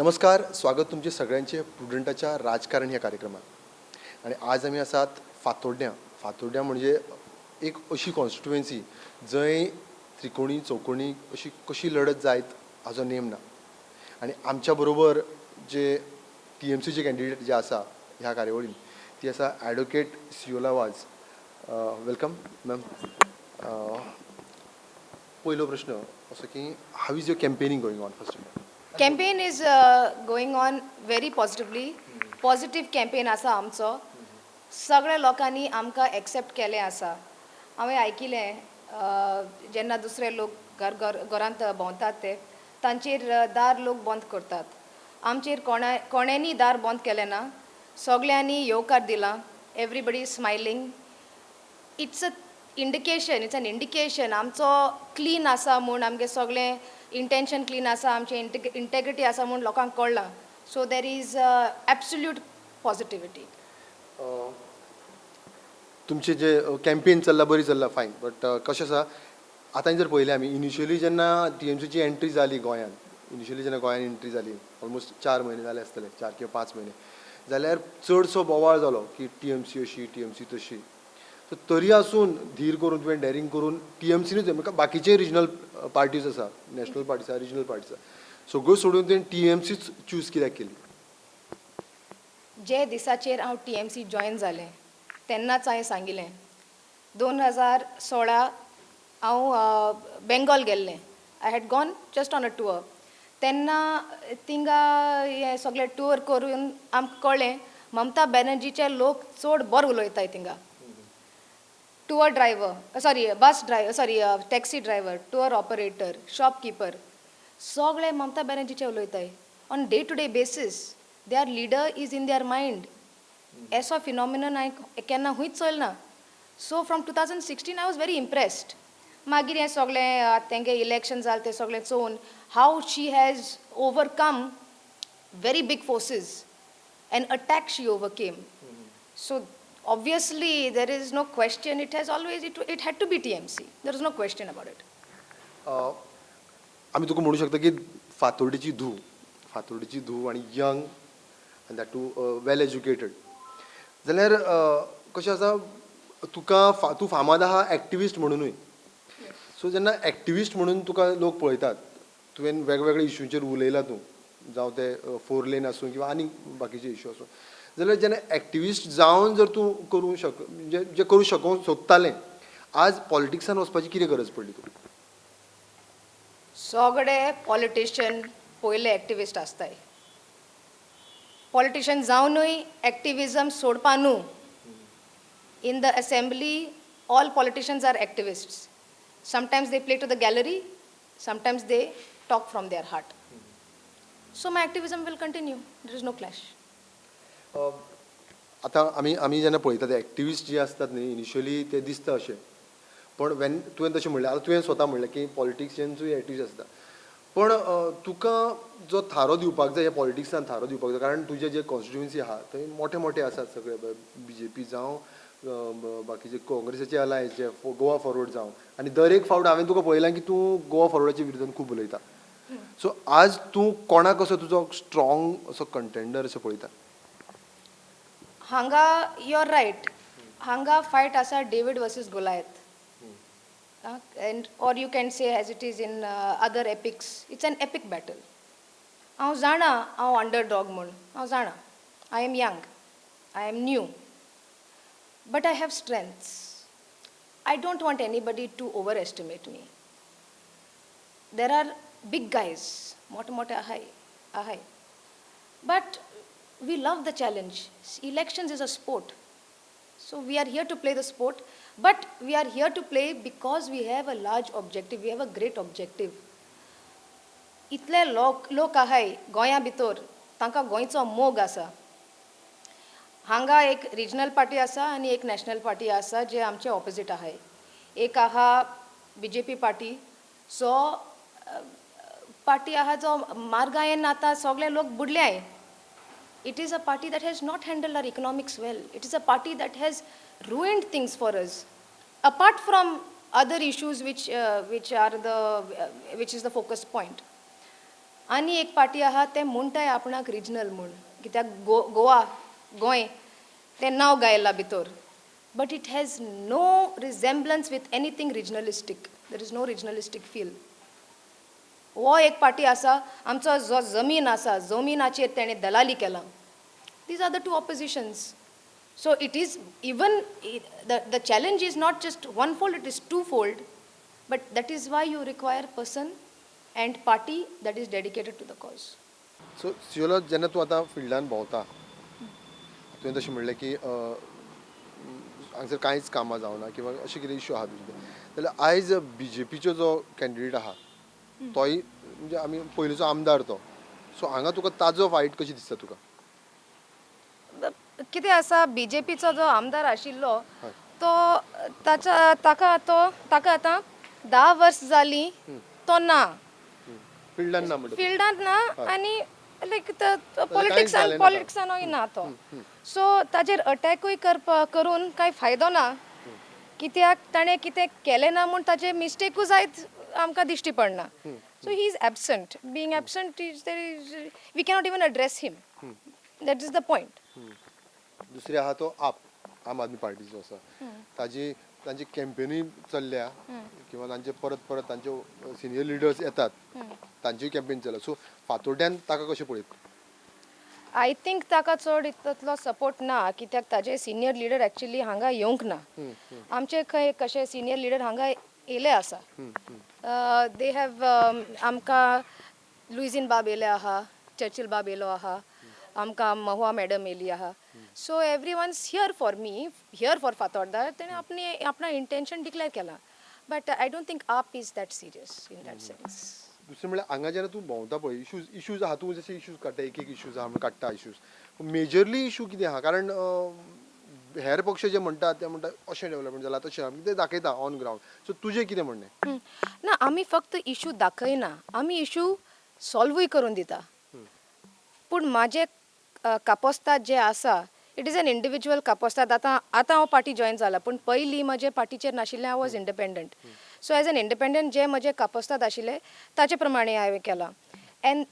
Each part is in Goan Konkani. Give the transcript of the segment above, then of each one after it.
नमस्कार, स्वागत तुमचे सगळ्यांचे प्रुडंटाच्या राजकारण ह्या कार्यक्रमात. आणि आज आमी आसात फातोड्ड्यां. फातोड्ड्यां म्हणजे एक अशी कॉन्स्टिट्युएन्सी जंय त्रिकोणी चौकोणी अशी कशी लढत जायत हाजो नेम ना. आनी आमच्या बरोबर जे टीएमसीचे कॅन्डिडेट जे आसा ह्या कार्यावळीन, ती आसा ॲडवोकेट सियोला वाज. Welcome ma'am. पयलो प्रश्न असो की how is your campaigning going on, first? Campaign is going on very positively. Positive campaign आसा आमचो. सगळ्या लोकांनी आमकां एक्सेप्ट केलें आसा. हांवें आयकिलें, जेन्ना दुसरे लोक घर घर घरांत भोंवतात, ते तांचेर दार लोक बंद करतात. आमचेर कोणा कोणेंनी दार बंद केलें ना. सगळ्यांनी येवकार दिला. Everybody is smiling. It's a indication, it's an indication आमचो क्लीन आसा म्हूण, आमगे सगळें इंटेन्शन क्लीन आसा, आमचें इंटेग्रिटी आसा म्हूण लोकांक कळ्ळां. So there is absolute positivity. तुमचे जे कॅम्पेन चल्ला, बरी चल्ला, फायन. बट कशें आसा, आतां जर पळयलें आमी, इनिशियली जेन्ना टीएमसीची एंट्री जाली गोंयांत, इनिशियली जेन्ना गोंयांत एंट्री जाली, ऑलमोस्ट 4 म्हयने जाले आसतले, 4 किंवा 5 म्हयने जाल्यार, चडसो बोवाळ जालो की टीएमसी अशी, टीएमसी तशी. सो तरी आसून धीर करून तुवें डॅरींग करून टीएमसीनूच, बाकीचे रिजनल पार्टीज आसा, नॅशनल पार्टीज आसा, रिजनल पार्टीज आसा, सगळ्यो सोडून तुवें टीएमसीच चूज कित्याक केली? जे दिसाचेर हांव टीएमसी जॉयन जालें, तेन्नाच हांवें सांगिलें. 2016 हांव बेंगॉल गेल्लें. I had gone just on a tour. तेन्ना थिंगा हें सगळें टूर करून आमकां कळ्ळें, ममता बॅनर्जीचे लोक चड बरो उलयताय थिंगा. Tour driver, sorry, bus driver, sorry, taxi driver, tour operator, shopkeeper, सगळे ममता बॅनर्जीचे उलयताय on day to day basis. Their leader is in their mind. असो फिनॉमिनन हांवें केन्ना खंयच चोयल ना. So from 2016 I was very impressed. मागीर हें सगळें तेंगे इलेक्शन जालें, तें सगळें चोवन, how she has overcome very big forces and attack she overcame. So obviously there is no question, it has always, it had to be TMC. There is no question about it. आमी तुका म्हणू शकता की फातोर्डेची धूव, फातोर्डेची धूव आनी young आनी that too well educated जाल्यार कशें आसा, तुका तूं फामाद आहा एक्टिविस्ट म्हणुनूय. सो जेन्ना एक्टिविस्ट म्हणून तुका लोक पळयतात, तुवें वेगवेगळे इशूंचेर उलयला तूं, जावं ते फोर लेन आसूं किंवा आनी बाकीचे इशू आसूं, जाल्यार जेन्ना एक्टिविस्ट जावन जर तूं करूं शक म्हणजे जे करूं शकूंक सोदतालें, आज पॉलिटिक्सान वचपाची कितें गरज पडली तुका? सगळे पॉलिटिशियन पयले एक्टिविस्ट आसताय. पॉलिटिशियन जावनूय एक्टिविजम सोडपा न्हू. In the assembly all politicians are activists. Sometimes they play to the gallery, sometimes they talk from their heart. So my activism will continue. There is no clash. आतां आमी जेन्ना पळयता, ते एक्टिविस्ट जे आसतात न्ही, इनिशियली ते दिसता अशें, पण when तुवें तशें म्हणलें, आतां तुवें स्वता म्हणलें की पॉलिटिशियन्सूय एक्टिविस्ट आसता, पण तुका जो थारो दिवपाक जाय, ह्या पॉलिटिक्सान थारो दिवपाक जाय, कारण तुजे जे कॉन्स्टिट्युएन्सी आहा थंय मोठे मोठे आसात सगळे, बीजेपी जावं, बाकीचे काँग्रेसाचे अलायन्स जे गोवा फॉरवर्ड जावं, आनी दर एक फावट हांवें तुका पळयलां की तूं गोवा फॉरवर्डाच्या विरोधान खूब उलयता. सो आज तूं कोणाक असो तुजो स्ट्रॉंग असो कंटेंडर असो पळयता? हांगा you are right. हांगा फायट आसा David versus Goliath, and or you can say, as it is in other epics, it's an epic battle. हांव जाणा हांव अंडर डॉग म्हूण. हांव जाणा I am young, I am new, but I have strengths. I don't want anybody to overestimate me. There are big guys, मोठे मोठे आहाय आहाय, but we love the challenge. Elections is a sport. So we are here to play the sport, but we are here to play because we have a large objective, we have a great objective. इतले लोक लोक आहाय गोंया भितर, तांकां गोंयचो मोग आसा. हांगा एक रिजनल पार्टी आसा आनी एक नॅशनल पार्टी आसा, जे आमचे ऑपोजीट आहाय. एक आहा बीजेपी पार्टी, जो पार्टी आहा जो मार्गायेन आतां सगळे लोक बुडले. It is a party that has not handled our economics well. It is a party that has ruined things for us. Apart from other issues which are the, which is the focus point. आनी एक पार्टी आहा, ते म्हणटाय आपणाक रिजनल म्हूण, कित्याक गो गोवा गोंय तें नांव गायलां भितर, but it has no resemblance with anything regionalistic. There is no regionalistic feel. हो एक पार्टी आसा. आमचो जो जमीन आसा, जमिनाचेर तेणें दलाली केलां. These are the two oppositions. So it is even the challenge is not just one fold, it is two fold, but that is why you require person and party that is dedicated to the cause. So सियोला, जेन्ना तूं आतां फिल्डान भोंवता, तुवें तशें म्हणलें की हांगसर कांयच कामां जावना किंवा अशें कितें इशू आहा तुजे, जाल्यार आयज बीजेपीचो जो कॅन्डिडेट आहा, तोय म्हणजे आमी पयलींचो आमदार तो. सो हांगा तुका ताजो फायट कशी दिसता तुका? कितें आसा, बीजेपीचो जो आमदार आशिल्लो, तो ताच्या ताका तो ताका आतां 10 वर्स जालीं तो ना. फिल्डान ना म्हणटा. फिल्डांत ना आनी लायक कांयच पॉलिटिक्सान जालें ना. पॉलिटिक्सानूय ना तो. सो ताजेर अटॅकूय करपा करून कांय फायदो ना, कित्याक ताणें कितें केलें ना म्हूण ताजे मिस्टेकूय जायत आमकां दिश्टी पडना. So he is absent. Being absent is there is we cannot even address him. That is the point. दुसरी आहा तो आप, आम आदमी पार्टी जो आसा, ताजी तांची कॅम्पेनूय चल्ल्या किंवा तांचे परत परत तांचे सिनियर लिडर्स येतात, तांचीय कॅम्पेन चल्ल्या. सो फातोड्ड्यान ताका कशें पळयत? I think ताका चड इतलो सपोर्ट ना, कित्याक ताजे सिनियर लिडर एक्चुली हांगा येवंक ना. आमचे खंय कशे सिनियर लिडर हांगा येयले आसा. They have आमकां लुईझीन बाब येयले आहा, चर्चिल बाब येयलो आहा, आमकां महुआ मॅडम येयली आहा. So everyone's here for me, here for Fatorda. तेणें आपणे आपणा इंटेन्शन डिक्लेअर केलां, but I don't think AAP is that serious in that sense. दुसरें म्हणल्यार, हांगा जेन्ना तूं भोंवता पळय, इशूज इशूज आहा, तूं जशे इशूज काडटा, एक एक इशूज आहा म्हणून काडटा इशूज, मेजरली इशू कितें आहा? कारण हेर पक्ष जे म्हणटात, ते म्हणटात अशें डेवलपमेंट जालां, तशें आमी ते दाखयता ऑन ग्रावंड. सो तुजें कितें म्हणणें? ना, आमी फक्त इशू दाखयना, आमी इशू सॉल्वूय करून दिता. पूण म्हाजें कापोस्ताद जें आसा, it is an individual कापोस्ताद. आतां आतां हांव पार्टी जॉयन जाला, पूण पयलीं म्हजें पार्टीचेर नाशिल्लें. I was independent. So as an independent, जें म्हजें कापोस्ताद आशिल्लें, ताचे प्रमाणे हांवें केलां, and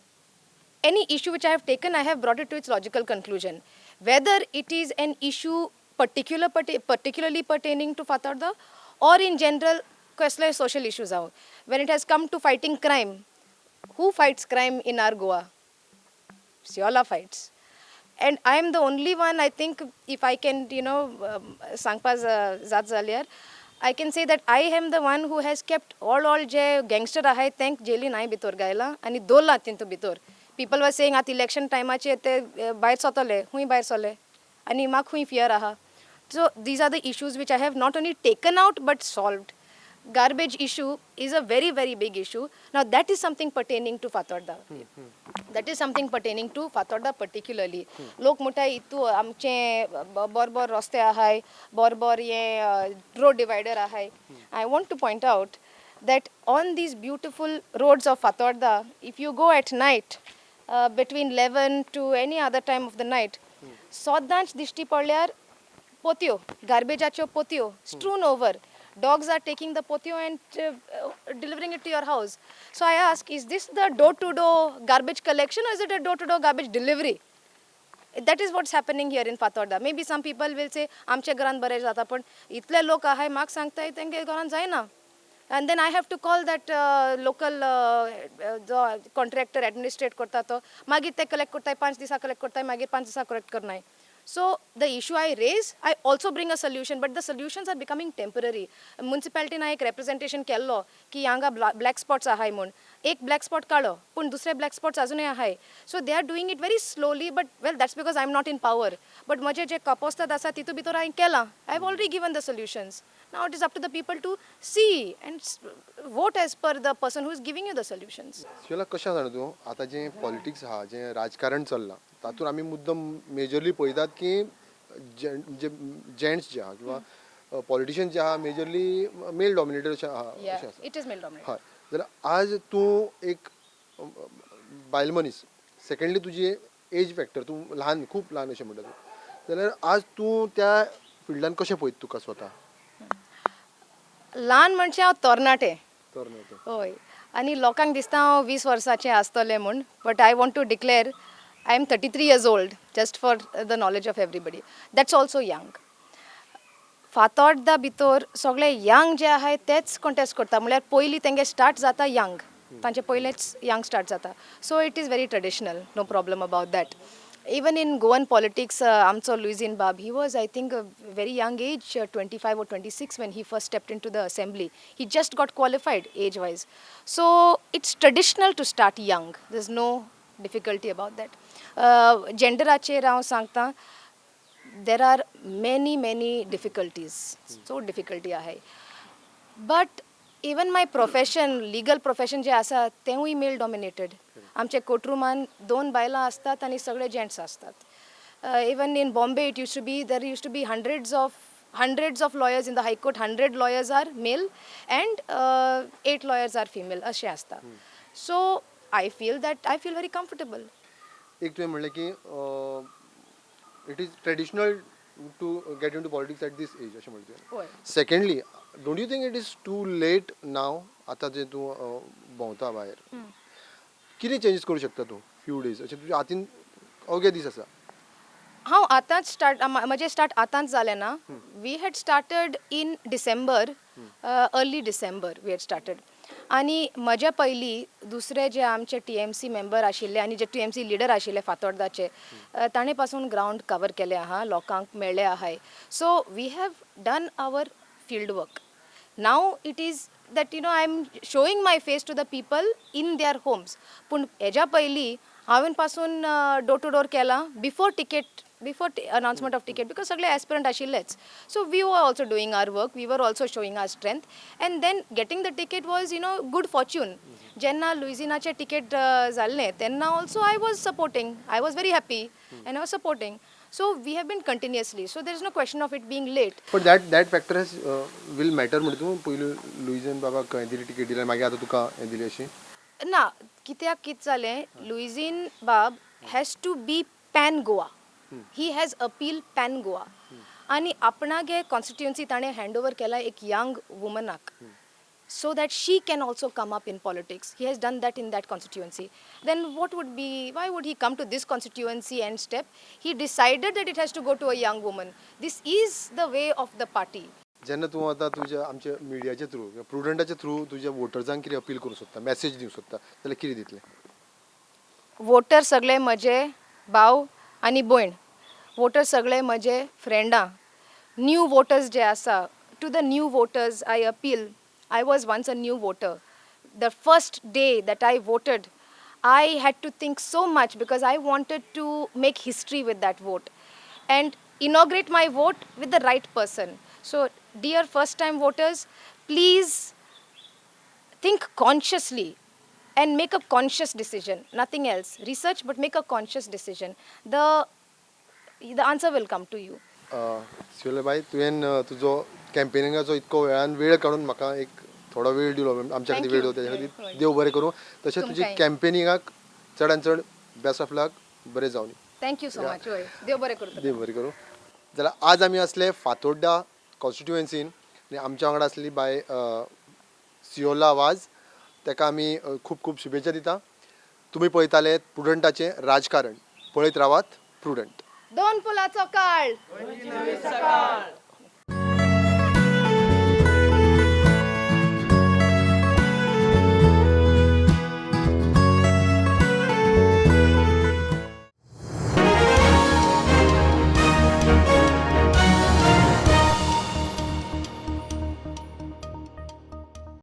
any issue which I have taken, I have brought it to its logical conclusion. Whether it is an issue particularly pertaining to Fatorda or in general, कसले social issues जावं. When it has come to fighting crime, who fights crime in our Goa? Siola fights. And I am the only one, I think, if I can सांगपा जात जाल्यार, I can say that I am the one who has kept all J gangster आहाय, तेंक जेलीन हांवें भितर घायला आनी दवरला तितू भितर. पिपल वॉज सेईंग, आतां इलेक्शन टायमाचेर ते भायर सरतले. खूंय भायर सरले आनी म्हाका खूंय फियर आहा? So these are the issues which I have not only taken out but solved. Garbage issue is a very, very big issue. Now that is something pertaining to Fatorda. That is something pertaining to Fatorda particularly. लोक म्हणटा, इतू आमचे बरे बरे रस्ते आहाय, बरे बरे हे रोड डिवायडर आहाय. I want to point out that on these beautiful roads of Fatorda, if you go at night, between 11 to any other time of the night, सदांच दिश्टी पडल्यार पोत्यो, गार्बेजाच्यो पोत्यो strewn over. Dogs are taking the potio and delivering it to your house. So I ask, is this the door to door garbage collection or is it a door to door garbage delivery? That is what's happening here in Fatorda. Maybe some people will say, आमच्या घरान बरें जाता, पण इतले लोक आहाय, म्हाका सांगताय, तेंगे घरान जायना. And then I have to call that local जो कॉन्ट्रॅक्टर ॲडमिनिस्ट्रेट करता तो, मागीर ते कलेक्ट करताय, 5 दिसां कलेक्ट करताय, मागीर 5 दिसां कलेक्ट करनाय. So the issue I raise, I also bring a solution, but the solutions are becoming temporary. मुन्सिपालिटीन एक रेप्रेझेंटेशन केल्लो की हांगा ब्लॅक स्पॉट्स आहाय म्हूण. एक ब्लॅक स्पॉट काडलो, पूण दुसरे ब्लॅक स्पॉट्स अजुनूय आहाय. So they are doing it very slowly, but well, that's because I am not in power. But म्हजे जे कापोस्ताद आसा, तितू भितर हांवें केलां. I have already given the solutions. Now it is up to the people to see and vote as per the person who is giving you the solutions. शिवला, कशें जाणा तूं, आतां जें पॉलिटिक्स आहा, जें राजकारण चल्लां, तातूंत आमी मुद्दम मेजरली पळयतात की जे जेंट्स जे आहा किंवा पॉलिटिशियन जे आहा, मेजरली मेल डॉमिनेटेड अशें आहा, अशें आसा. It is male dominated. हय, जाल्यार आज तूं एक बायल मनीस, सेकंडली तुजी एज फॅक्टर, तूं ल्हान, खूब ल्हान अशें म्हणटा तूं, जाल्यार आज तूं त्या फिल्डान कशें पळयता तुका स्वता? ल्हान म्हणजे हांव तरणाटें. तरणाटे. हय. आनी लोकांक दिसता हांव 20 वर्साचें आसतलें म्हूण, but I want to declare I am 33 years old, just for the knowledge of everybody. That's also young. Fatorda भितर सगळे यंग जे आहाय तेच कॉन्टेस्ट करता, म्हणल्यार पयलीं तेंगे स्टार्ट जाता यंग, तांचे पयलेच यंग स्टार्ट जाता. So it is very traditional, no problem about that. Even in Goan politics, आमचो लुइझीन बाब, he was, I think, very young age, 25 or 26 when he first stepped into the assembly. He just got qualified age wise. So it's traditional to start young, there is no difficulty about that. जेंडराचेर हांव सांगता, there are many, many difficulties, so difficulty आहे, but even my profession, legal profession जे आसा तेंवूय मेल डॉमिनेटेड. आमच्या कोर्टरुमान दोन बायलां आसतात आनी सगळे जेंट्स आसतात. Even in Bombay it used to be, there used to be hundreds of lawyers in the high court, 100 lawyers are male and eight lawyers are female, अशें आसता. So I feel that I feel very comfortable. एक तुवें म्हणलें की it is traditional to get into politics at this age, अशें म्हणलें तुवें. हय. Secondly, don't you think it is too late now? आतां जे तूं भोंवता भायर, कितें चेंजीस करूं शकता तूं फ्यू डेज, अशें तुज्या हातीन अवघे दीस आसा. हांव आतांच स्टार्ट, म्हजें स्टार्ट आतांच जालें ना. We had started in December, early December we had started. आनी म्हज्या पयलीं दुसरे जे आमचे टीएमसी मेंबर आशिल्ले आनी जे टीएमसी लिडर आशिल्ले फातोर्दाचे, ताणें पासून ग्रावंड कवर केलें आहा, लोकांक मेळ्ळे आहाय. So we have done our field work. Now it is that I am showing my face to the people in their homes. पूण हेज्या पयलीं हांवें पासून डोर टू डोर केलां before ticket, before announcement of ticket, because सगळे एस्पिरंट आशिल्लेच. So we were also doing our work, we were also showing our strength, and then getting the ticket was good fortune. जेन्ना लुइजिनाचें टिकेट जाल्लें तेन्ना also I was supporting, I was very happy and I was supporting. So we have been continuously, so there is no question of it being late. पण that factor has will matter म्हणटा तूं, पयलू लुईझीन बाबाक हें दिली, टिकेट दिली आनी मागीर आतां तुका हें दिली अशी? ना, कित्याक कितें जालें, लुइझीन बाब has to be pan Goa, he has appeal pan Goa, आनी आपणागे कॉन्स्टिट्युएन्सी ताणें हँड ओवर केला एक young वुमनाक, so that she can also come up in politics. He has done that in that constituency. Then what would be, why would he come to this constituency and step? He decided that it has to go to a young woman. This is the way of the party. जेन्ना तूं आतां तुज्या आमच्या मिडियाच्या थ्रू, प्रुडंटाच्या थ्रू तुज्या वोटर्सांक कितें अपील करूंक सोदता, मॅसेज दिवंक सोदता जाल्यार कितें दितलें? वोटर सगळे म्हजे भाव आनी भयण, वोटर सगळे म्हजे फ्रेंडां, न्यू वोटर्स जे आसा, to the new voters I appeal. I was once a new voter. The first day that I voted, I had to think so much because I wanted to make history with that vote and inaugurate my vote with the right person. So, dear first time voters, please think consciously and make a conscious decision, nothing else. Research, but make a conscious decision. The answer will come to you. Siyola बाय, तुवें तुजो कॅम्पेनिंगाचो इतको वेळान वेळ काडून म्हाका एक थोडो वेळ दिलो, आमच्या खातीर वेळ दिलो, तेज्या खातीर देव बरें करूं. तशें तुजी तुमकांय. कॅम्पेनिंगाक चडान चड बेस्ट ऑफ लक, बरें जावनी. Thank you so much. हय, देव बरें करूं. देव बरें करूं. जाल्यार आज आमी आसले फातोड्डा कॉन्स्टिट्युएन्सीन आनी आमच्या वांगडा आसली बाय सियोला वाज. ताका आमी खूब खूब शुभेच्छा दिता. तुमी पळयताले प्रुडंटाचें राजकारण. पळयत रावात प्रुडंट. दोन फुलाचो काळ.